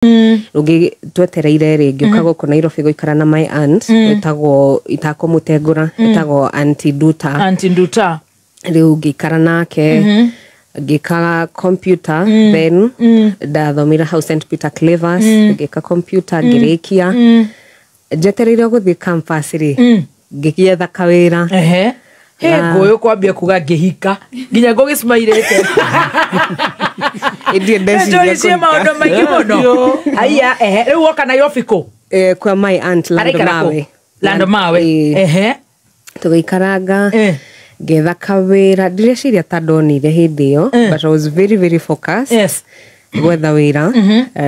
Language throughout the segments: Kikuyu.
Rũngĩ twetereire rĩ, ngĩũka gũkũ Nairobi gũikara na my aunt ĩtagwo, itakũmũtengũra, ĩtagwo Aunty Nduta. Aunty Nduta. Rĩu ngĩikara nake, ngĩka computer. Then ndathomire hau St Peter Clavers, ngĩka computer, ngĩrĩkia. Njetereire gũthiĩ campus rĩ, ngĩgietha kawĩra. Ehe he ngũyũ kwambia kuga ngĩhika nginya ngũgĩcimairĩte. Ĩndĩ ndeciria Njũri ciĩ kũhika. Maũndũ maingĩ mũno. Haiya, ehe, rĩu woka Nairobi kũ? Kwa my aunt Lando. Araikara kũ? Mawe. Lando Mawe. Ehe. Tũgĩikaranga, ngetha kawĩra. Ndireciria ta ndonire hĩndĩ ĩyo, but I was very very focused gwetha wĩra.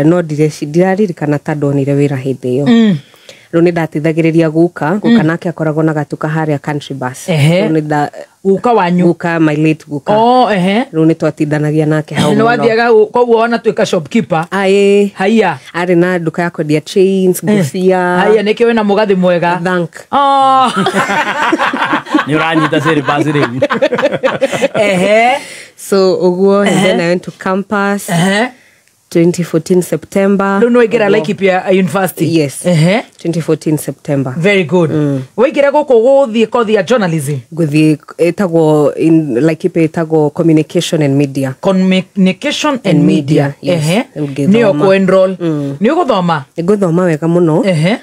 No ndiraririkana ta ndonire wĩra hĩndĩ ĩyo. Rĩu nĩ ndateithagĩrĩria guka. Guka nake akoragwo na gatuka harĩa Country Bus. Rĩu nĩ Guka wanyu? Guka, my late guka. Oh, ehe. Rĩu nĩ twatindanagia nake hau Nĩ mũno. wathiaga koguo ona tuĩka shopkeeper? Aĩ. Haiya. Arĩ na nduka ya kwendia chains, ngũbia. Haiya, nĩkĩo wĩna mũgathĩ mwega. Thank Oh. Nĩ ũranyita syllabus rĩu. Ehe. So ũguo, and then I went to campus 2014 September. Rĩu nĩ waingĩra Laikipia University? Yes. Ehe. 2014 September. Very good. Waingĩra gũkũ gũthiĩ kothi ya journalism? Gũthiĩ ĩtagwo in Laikipia ĩtagwo communication and media. Communication and And media. media, yes. Ehe. Rĩu ngĩthoma. Nĩyo kũ enroll nĩ ũgũthoma? Ngũthoma wega mũno. Ehe.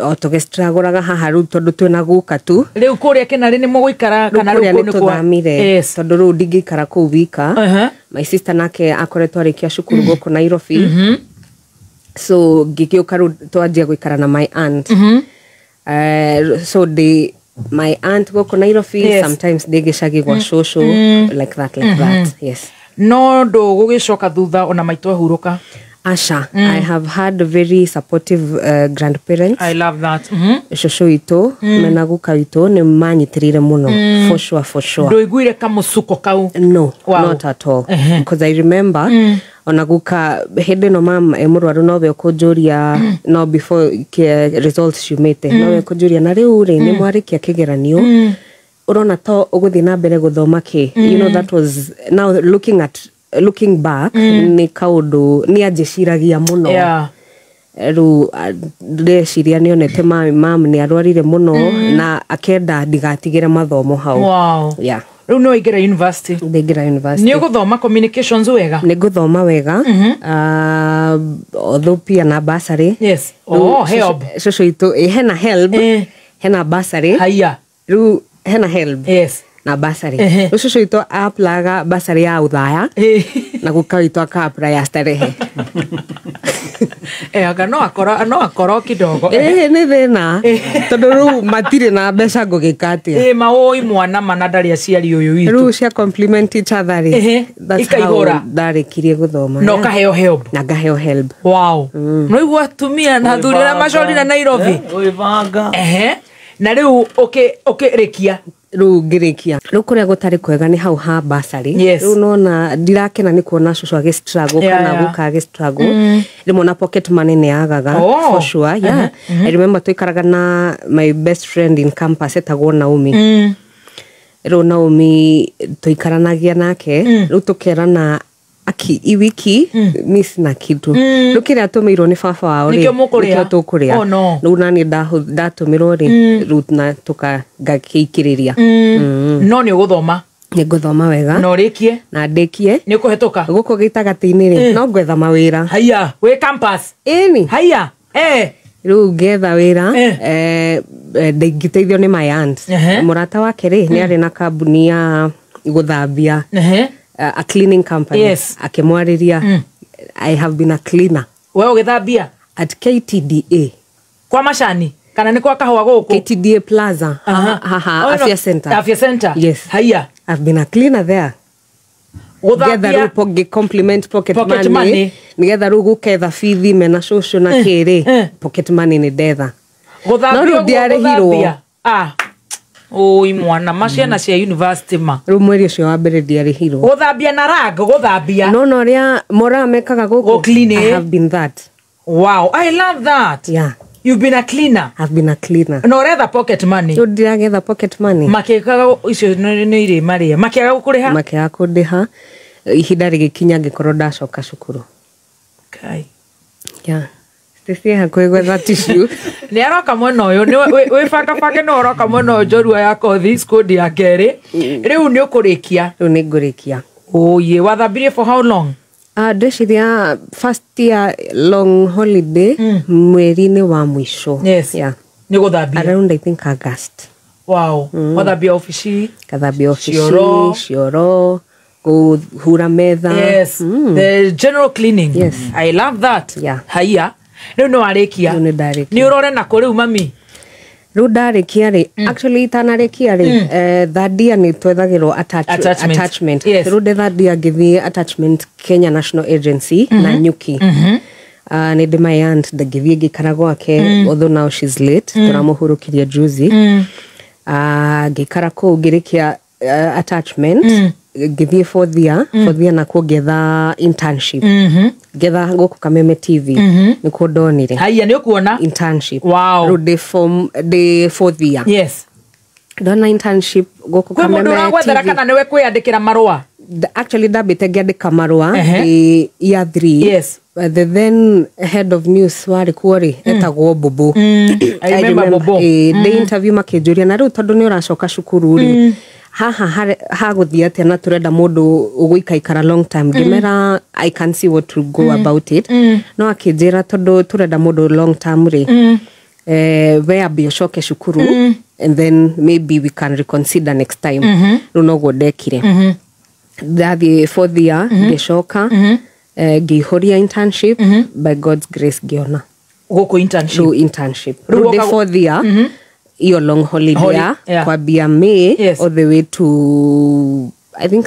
O tũgĩstragũraga haha rĩu tondũ twĩna guka tu. Rĩu kũrĩa kĩnarĩ nĩ mũgũikara Rĩu kana kũrĩa rĩu kũu nĩ nĩ kwa tũthamire, tondũ rĩu ndingĩikara kũu wika. My sister nake akoretwo arĩkia cukuru gũkũ Nairobi, so ngĩgĩũka rĩu twanjia gũikara na my aunt. So ndĩ my aunt gũkũ Nairobi, sometimes ndĩ gĩcagi gwa cũcũ, like that, like that, yes. No ndũgũgĩcoka thutha ona maitũ ahurũka? Asha, I have had very supportive grandparents. I love that. Cũcũ witũ mena guka witũ nĩ manyitĩrĩire mũno, for sure, for sure. Ndũiguire kamũcuko kau? No. Not at all, because I remember ona guka hĩndĩ ĩno mam e mũrwaru, nowe ũkũnjũria, no before results ciumĩte, nowe ũkũnjũria, na rĩu rĩ, nĩ mwarĩkia kĩgeranio, ũrona to ũgũthiĩ na mbere gũthoma kĩ? You know, that was, now looking back, nĩ kaũndũ nĩ anjĩciragia mũno. Rĩu ndĩreciria nĩonete mami, mam nĩ arwarire mũno na akenda ndigatigĩre mathomo hau. Yeah. Rĩu nĩ waingĩra university? Ndaingĩra university. Nĩ ũgũthoma communications wega? Nĩ ngũthoma wega. Although pia na bursary. Rĩu Oh, HELB. Cũcũ witũ, hena HELB. Hena bursary. Haiya. Rĩu hena HELB na bursary. Rĩu cũcũ witũ aplaga bursary ya ũthaya na guka witũ aka-apply ya Starehe. Eh, anga no akoro kidogo. Ĩ nĩ thĩna tondũ rĩu matirĩ na mbeca, ngũgĩka atĩa? Ĩ maũi mwana mana ndarĩ aciari ũyũ witũ. Rĩu cia compliment each other rĩ, that's how ikaihũra. Ndarĩkirie gũthoma. Na ũkaheo HELB? Na ngaheo HELB. Wow, no igua atumia na athuri arĩa macorire Nairobi. Gwĩbanga. Ehe, na rĩu ũkĩrĩkia? Rĩu ngĩrĩkia, rĩu kũrĩa gũtarĩ kwega nĩ hau ha bursary. Rĩu nona ndirakena nĩ kuona cũcũ agĩ struggle kana guka agĩ struggle. Rĩmwe na pocket money nĩ yagaga. For sure, yeah. I remember tũikaraga na my best friend in campus etagwo Naomi. Rĩu Naomi tũikaranagia nake, rĩu tũkerana aki i wiki mi sina kitu. Rĩu kĩrĩa atũmĩirwo nĩ baba wao rĩ, Nĩkĩo mũkũrĩa? Nĩkĩo tũkũrĩa. Oh, no. Rĩu nani ndatũmĩrwo rĩ, rĩu na tũka ngakĩikĩrĩria. No nĩ ũgũthoma? Nĩ ngũthoma wega. Na ũrĩkie? Na ndĩkie. Nĩ ũkũhetũka? Gũkũ gĩtagatĩ-inĩ rĩ, no ngwetha mawĩra. Haiya, wĩ campus? Ĩni. Haiya, eh. Rĩu ngetha wĩra. Ndingĩteithio nĩ my aunt. Mũrata wake rĩ, nĩ arĩ na kambuni ya gũthambia, a cleaning company. Akĩmwarĩria, I have been a cleaner. We ũgĩthambia? At KTDA. Kwa macani kana nĩ kwa kahũa gũkũ? KTDA Plaza haha haha. Oh, no. Afya Center. Afya Center. Yes. Haiya. I've been a cleaner there. Ngetha Gũthambia. rĩu compliment pocket Pocket money, money. Nĩgetha rĩu gũketha bithi mena cũcũ na kĩrĩ, pocket money nĩ ndetha. Gũthambia No rĩu ũguo ndiarĩhirwo. gũthambia. Ah, ũi mwana, ma ciana cia university ma. Rĩu mweri ũcio wa mbere ndiarĩhirwo. Gũthambia na rag, gũthambia. No ũrĩa moraga mekaga gũkũ. Gũ clean, I eh? have been that. Wow, I love that. You've been a cleaner. I've been a cleaner. Na ũretha pocket money? Rĩu ndiragetha pocket money. Makĩkaga icio nĩ irĩ marĩa makĩaga gũkũrĩha? Makĩaga kũndĩha. Ihinda rĩgĩkinya ngĩkorwo ndacoka cukuru. Kai. Yeah. Stacy hakuhĩ gwetha tissue. Nä aroka mwena å yå wä bangabange nä aroka mwena å yå njorua ya kothi skudi ya kerä rä u nä å kå rä kia. Rĩu nĩ ngũrĩkia. Oye, wathambirie for how long? Ndĩreciria first year long holiday mweri-inĩ wa mũico. Yes. Yeah. Nä gå thambia. Around I think August. Wow. Wathambia obici. Ngathambia obici, Cioro. cioro, kũhura metha. Yes. The general cleaning. Yes. I love that. Yeah. Haiya. Rĩu nĩ warĩkia. Rĩu nĩ ndarĩkia. Nĩ ũrore nako rĩu mami. Rĩu ndarĩkia rĩ, actually itanarĩkia rĩ, third year nĩ twethagĩrwo Attachment. attachment. Yes. Rĩu ndĩ third year ngĩthiĩ attachment Kenya National Agency na Nyuki. Nĩ ndĩ my aunt ngĩthiĩ ngĩikara gwake, although now she's late, tũramũhurũkirie juzi. Ngĩikara kũu ngĩrĩkia attachment, ngĩthiĩ fourth year, fourth year nakuo ngĩetha internship. Ngĩetha gũkũ Kameme TV, nĩkuo ndonire Haiya nĩ ũkuona. internship. Wow. Rĩu ndĩ fourth year. Yes. Ndona internship gũkũ Kwĩ mũndũ Kameme ũragwethera TV. kana nĩwe kwĩyandĩkĩra marũa? Actually ndambĩte ngĩandĩka marũa Ehe. ndĩ year 3. Yes. The then head of news warĩ kuo rĩ, etagwo Bobo. I remember Bobo. Ndĩ interview makĩnjũria na rĩu tondũ nĩ ũracoka cukuru rĩ, haha hagũthiĩ atĩa na tũrenda mũndũ ũgũikaikara long time. Ngĩmera I can see what to go about it. No akĩnjĩra tondũ tũrenda mũndũ long term rĩ, we ambe ũcoke cukuru and then maybe we can reconsider next time. Rĩu noguo ndekire. Ndathiĩ fourth year ngĩcoka, ngĩihũria internship, by God's grace ngĩona Gũkũ internship. rĩu internship. Rĩu Rĩu ndĩ fourth year iyo long holiday yeah. kwambia May Yes. all the way to I think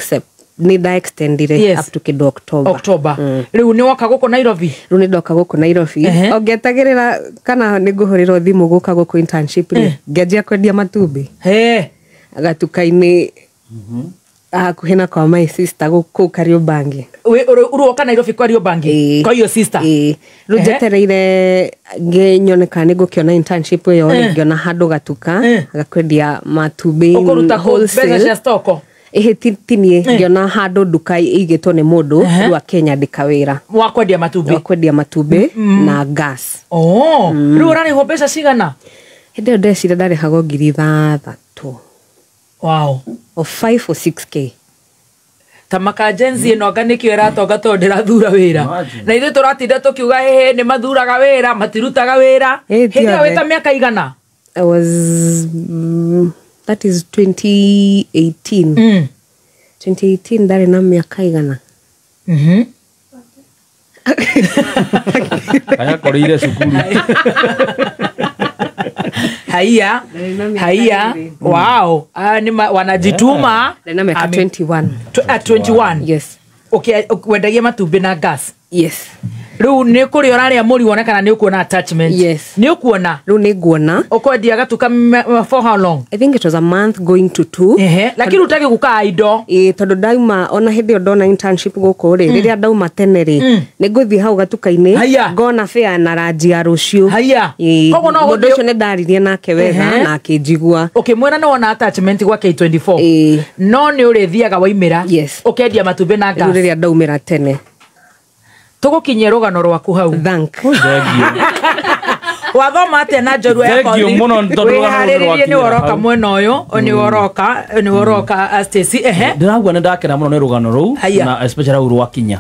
nĩ nda extendire Yes. up to kĩndũ October. October. Rĩu nĩ woka gũkũ Nairobi. Rĩu nĩ ndoka gũkũ Nairobi. Ehe. O ngĩetagĩrĩra kana nĩ ngũhũrĩrwo thimũ gũka gũkũ internship rĩ, ngĩanjia kwendia matumbĩ He. gatuka-inĩ hakuhĩ na kwa my sister kũu Kariobangi. Ũroka Nairobi kwa Kariobangi? Kwa your sister? Ĩĩ. Rĩu Ehe. njetereire nyone kana nĩ ngũkĩona internship ĩyo rĩ, ngĩona handũ gatuka gakwendia matumbĩ Ũkũruta kũ mbeca wholesale. cia stoko? Ĩhĩ ti niĩ, ngĩona handũ nduka ĩigĩtwo nĩ mũndũ rĩu akĩnyandĩka wĩra Wa kwendia matumbĩ. wa kwendia matumbĩ na gas. Oh, rĩu ũrarĩhwo mbeca cigana? Hĩndĩ ĩyo ndeciria ndarĩhagwo 6,000. Wow. O 5 or 6K. Ta makajenzi ĩno anga nĩkĩo ĩratonga tondũ ndĩrathura wĩra. Na ithuĩ tũratinda tũkiuga hĩhĩ nĩ mathuraga wĩra, matirutaga wĩra. Ĩ, ti Hĩndĩ ĩyo othe. wĩ ta mĩaka igana? I was that is 2018. 2018 ndarĩ na mĩaka igana. Kanyakoreire cukuru. Haiya. Haiya. Wow. Ni wanajituma. Ndarĩ na mĩaka 21. 21. Yes. Okay, wendagia matumbĩ na gas. Yes. Rĩu nĩ kũrĩa ũrarĩa mũri wone kana nĩ ũkuona attachment. Yes. Nĩ ũkuona. Rĩu nĩ nguona. Ũkwendia gatuka for how long? I think it was a month going to 2. Ehe. Lakini ũtage gũkaa indo. Ĩĩ, tondũ ndauma ona hĩndĩ ĩyo ndona internship gũkũ rĩ, rĩrĩa ndauma tene rĩ, nĩ ngũthiĩ hau gatuka-inĩ Haiya. ngona fare na ranji ya rũciũ. Haiya. Ĩĩ, Koguo no mũndũ gũthiĩ- ũcio nĩ ndaririe nake wega Ehe. na akĩnjigua. Ũkĩmwĩra nĩ wona attachment gwa K24. Ĩĩ. No nĩ ũrĩthiaga waimĩra. Yes. Ũkendia matumbĩ na Rĩu gas. rĩrĩa ndaumĩra tene. Tũgũkinyia rũgano rwaku hau. Thank. Thengiũ. Wathoma atĩa na njorua ya Thengiũ kothi? mũno nĩ tondũ rũgano rũrũ Wĩharĩrĩrie nĩ rwakinyĩra woroka hau. mwena ũyũ, nĩ woroka, nĩ woroka Stacy. Ehe. Ndĩragua nĩ ndakena mũno nĩ rũgano rũu Haiya. na especially hau rwakinya.